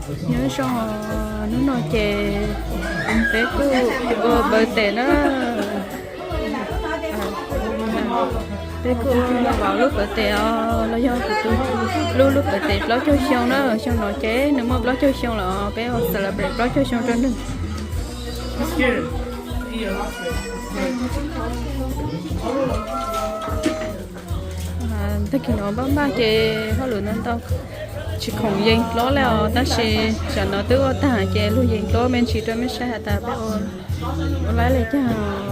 Nyob zoo, hnub no ces peb kuj ua birthday na. Peb kuj ua vauv lub birthday os, los yog kuv tus hlub lub birthday plaub caug xyoo na. Xyoo no ces nws muaj plaub caug xyoo lawm, peb ua celebrate plaub caug xyoo rau nws. Tag kis no npaj npaj ces hauj lwm ntau ntau, tsis khoom yees dluab li os, tab sis tsam no twb ua tag ces luag yees dluab me ntsis rau mej saib has tas peb ua, ua laib li cas,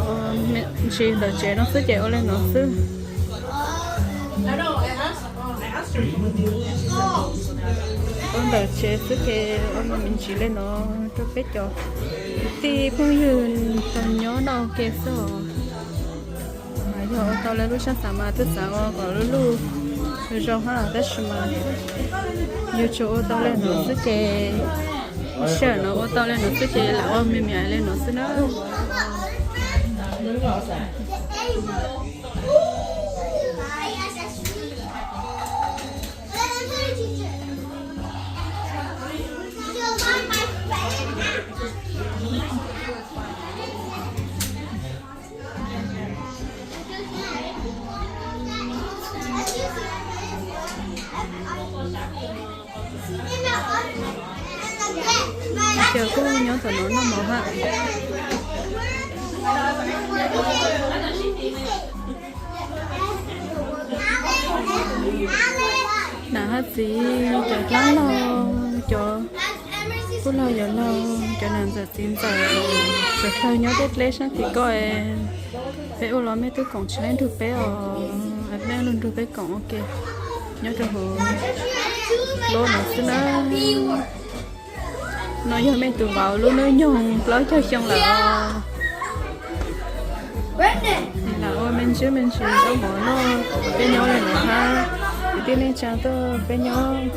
ua me ntsis ntawm tsev no xwb ces ua li no xwb. Ua ntawm tsev xwb ces ua me ntsis li no rau peb cov kwv tij phooj ywg tau nyob noj ua ke xwb os. Yog ua tau li lub sab xav mas twb xav ua kom lub luj zoo hab, tab sis mas yus tsuas ua tau li no xwb ces, sij hawm no ua tau li no xwb ces lam ua me me li no xwb na. Ces kuj nyob tom no noj mov hab. Nam hab txiv, cov dlaab laug, cov kuj laug yuav laug, cov nam ntxawm txiv ntxawm, sawv dlawg nyob tej dleb saab tim ko. Peb ua los mej tub koom tsis leej nrug peb os, mej lug nrug peb koom ua ke nyob rau huv lub no xwb na. No yog mej tus vauv lub hnub nyoog plaub caug xyoo lawm os. Lam ua me ntsis me ntsis zaub mov noj, peb nyob li no hab, kwv tij neej tsaa tuaj peb nyob,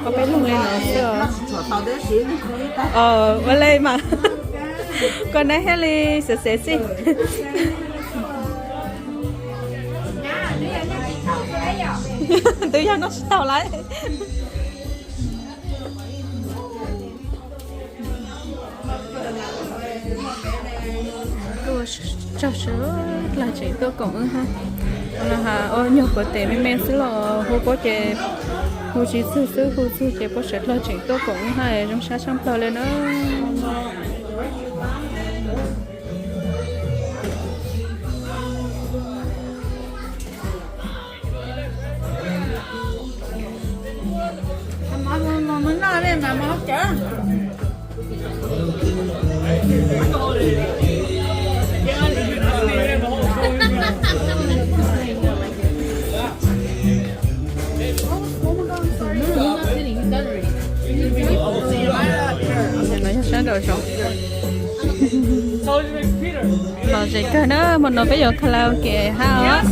ob peb leeg li no xwb os. Ua li mas, koj neb thiaj li xav xav xwb. Twb yog noj tsis taug lawm. Kuj tsaug sawv dlawg tseem tuaj koom wb hab. Ua los has ua nyuag puas tes me me xwb los hu puab ces hu tsis txug xwb, hu txug ces puab sawv dlawg tseem tuaj koom wb hab, zoo sab tshaj plawg li na. No yog sab nraum zoov. Lom zem kawg na, hmo no peb yuav karaoke hab os.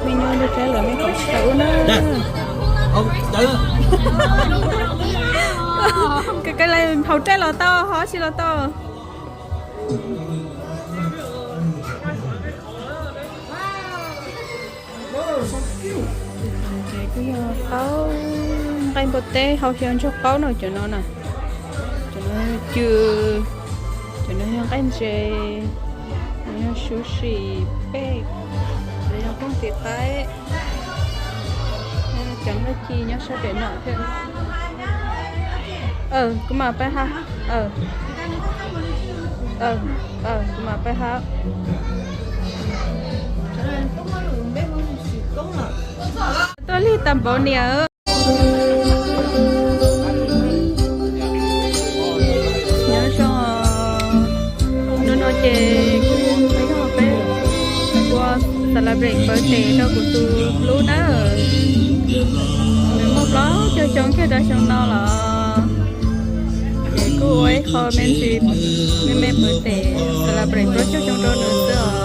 Mej nyob lub teb lawm mej kov tsis tau ub na. Kawg kawg li, hauv dej los tau, hauv tsis los tau. Ces kuj yog qaub nqaij npua teb hau xyaw ntsuag qaub no cov no na. Cov no yog cw, cov no yog nqaij ntses, cov no yog sushi, pej, cov no yog pooj tis qaib, cov nqaij ci nyob sab pem no thiab. Kuv mam pab hab. Kuv mam pab hab. Tuaj lig tas npaum niam. Nyob zoo, hnub no ces kuj yog peb ua celebrate birthday rau kuv tus hlub na. Nws muaj plaub caug xyoo kiag rau xyoo no los, ces kuj ua ib qho me ntsis me me birthday celebrate plaub caug xyoo rau nws xwb os.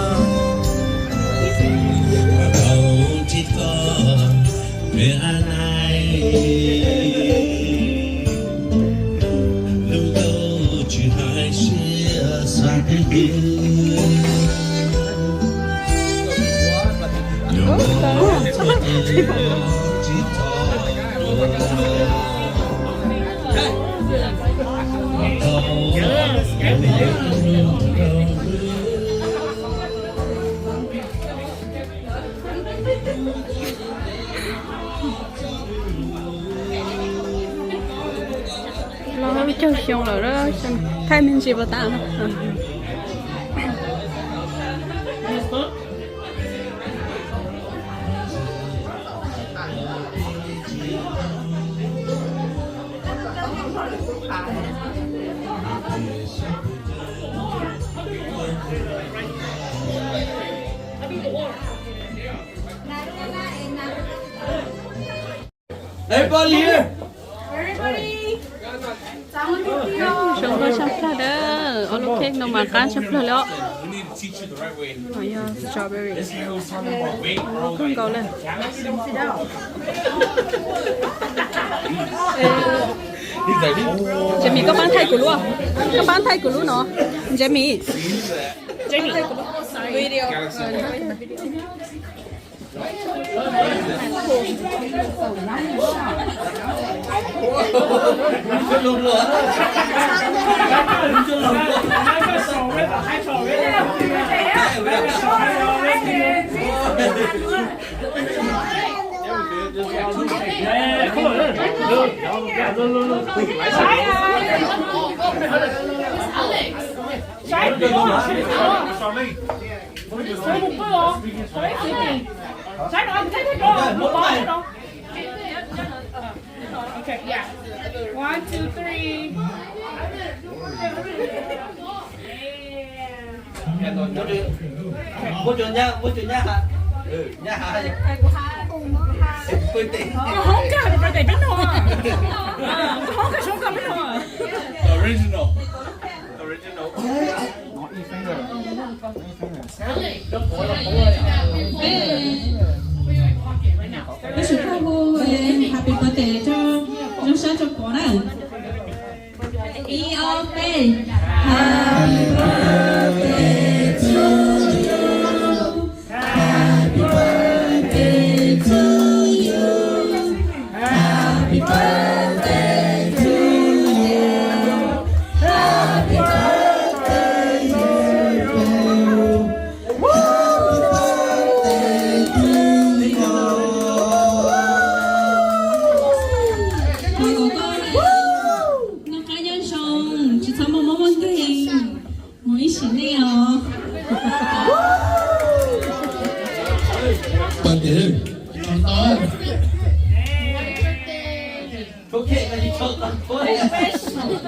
Los caug xyoo lawm, thaij me ntsis puas tau? Everybody here. Zoo nkauj tshaj plawg dawb, ob lub cake no mas qab tshaj plawg li os. Ho yog strawberry, zoo nkauj nkaus li. Jamie, koj pab thaij kuv lub, koj pab thaij kuv lub no. Jamie. Jamie. Okay, yeah. One, two, three. Muab cov nyab, muab cov nyab ha. Nyab ha. Koj hoob kag birthday peb no. Koj hoob kag soob kag peb no. Original. Original. Tab sis koj hu happy birthday rau, rau sab rau pov na. Ib ob peb. Happy birthday to you. Happy birthday to you. Happy birthday to you. Happy birthday to you. Happy birthday to you. Thov kom koj noj qab nyob zoo, tsis txhob muaj mob muaj nkeeg, mus ib sim neej os. Birthday. Peb thaum ntawd tuaj noj ua ces peb sawv daws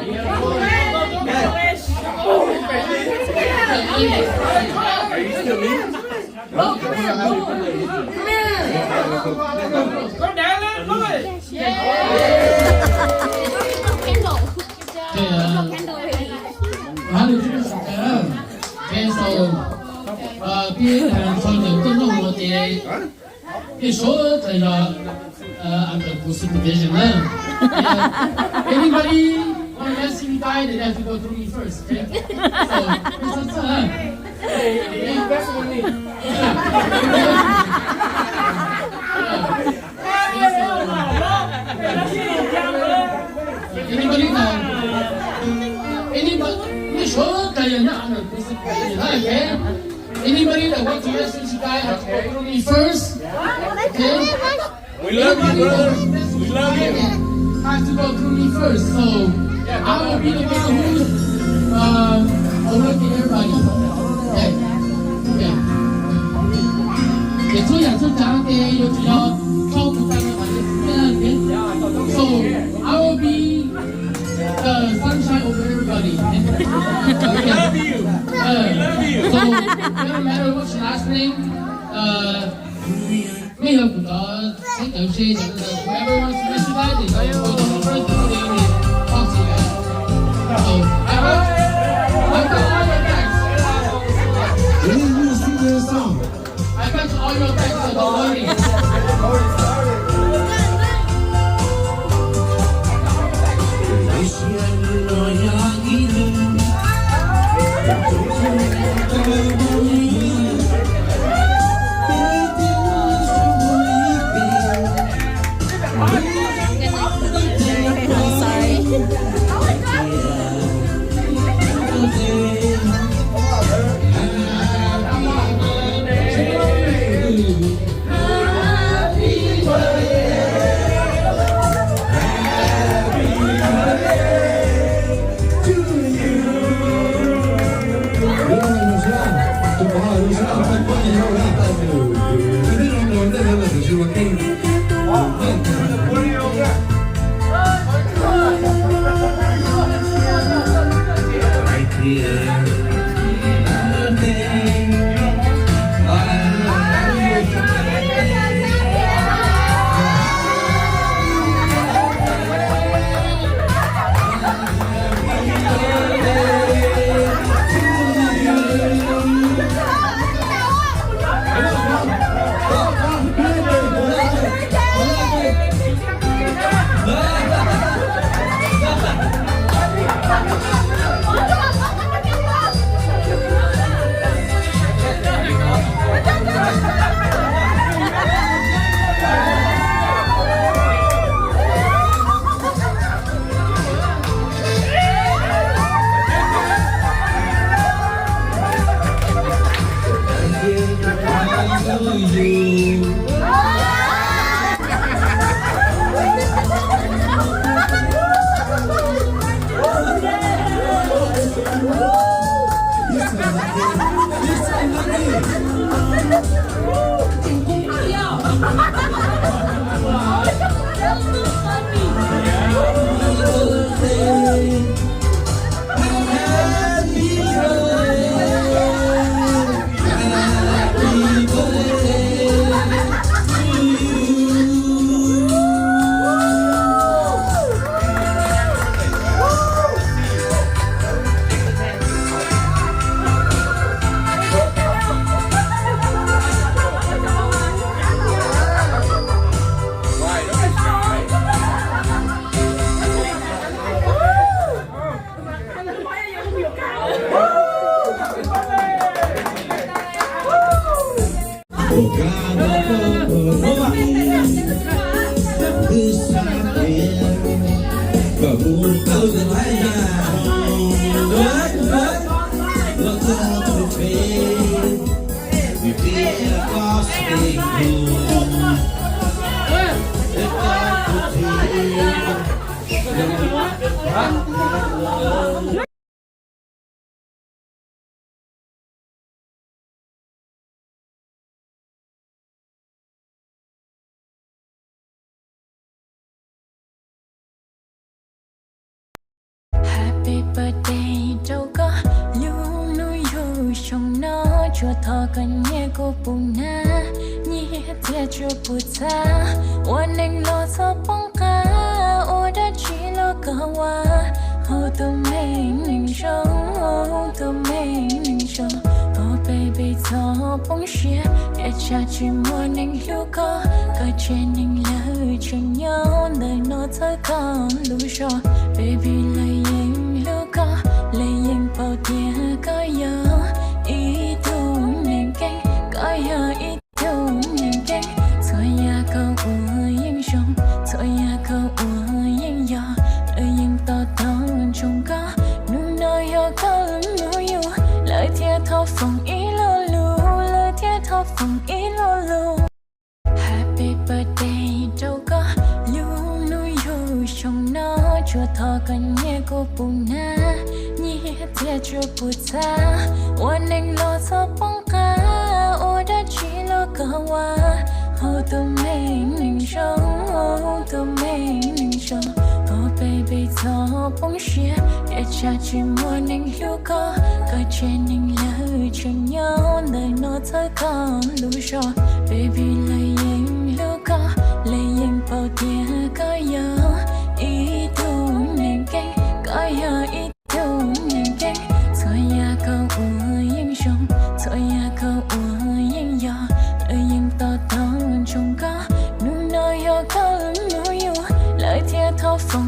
yog under kuv supervision na. Anybody want to ask me guy, they have to go through me first, okay? So, it's a, it's a, Anybody now? Anybody? Anybody that want to ask this guy has to go through me first. Okay? We love you, brother. We love you. Has to go through me first, so I will be the one who's um, overlooking everybody. Okay. Okay. Ces txhua yam txhua tsav ces yuav tsum yog tau tus tag nrho. So I will be the sunshine over everybody. Okay. Uh, so, no matter what's your last name, uh, mej yog kuv cov teb cawv se, whoever wants to listen that, they can go to the first video they talk to you guys. So, I got, I got all your backs. We need you to sing the song. I got Happy birthday rau koj, lub hnub yug xyoo no, tsuas thov koj nyiaj kuv puv nab, nyiaj thiaj tsuas puv txha, ua neej los txhob poob qab, ua dab tsi los koj ua, hu tus me neeg zoo, hu tus me neeg zoo, oh baby txhob poob siab, kav tsij tsis muaj neeg hlub koj, koj tsev neeg lawv tseem nyob, ntawm no txhawb koj lub zog, baby lawv yeej hlub koj, lawv yeej paub tias koj yog ib tug neeg keej, koj yog ib tug neeg keej, txhua yam koj ua yeej zoo, txhua yam koj ua yeej yog, lawv yeej tos tos ntsoov koj, hnub no yog koj lub hnub yug, lawv thiaj thov foom ib lo lus, lawv thiaj thov foom ib lo lus. Happy birthday rau koj, lub hnub yug xyoo no, tsuas thov koj nyiaj kuv puv nab, nyiaj thiaj tsuas puv txha, ua neej los txhob poob qab, ua dab tsi los koj ua, hu tus me neeg zoo, hu tus me neeg zoo, oh baby txhob poob siab, kav tsij tsis muaj neeg hlub koj, koj tsev neeg lawv tseem nyob, ntawm no txhawb koj lub zog, baby lawv yeej hlub koj, lawv yeej paub tias koj yog ib tug neeg keej, koj yog ib tug neeg keej, txhua yam koj ua yeej zoo, txhua yam koj ua yeej yog, lawv yeej tos tos Zoo nkauj, hnub no yog koj lub hnub yus, lawv thiaj thov foom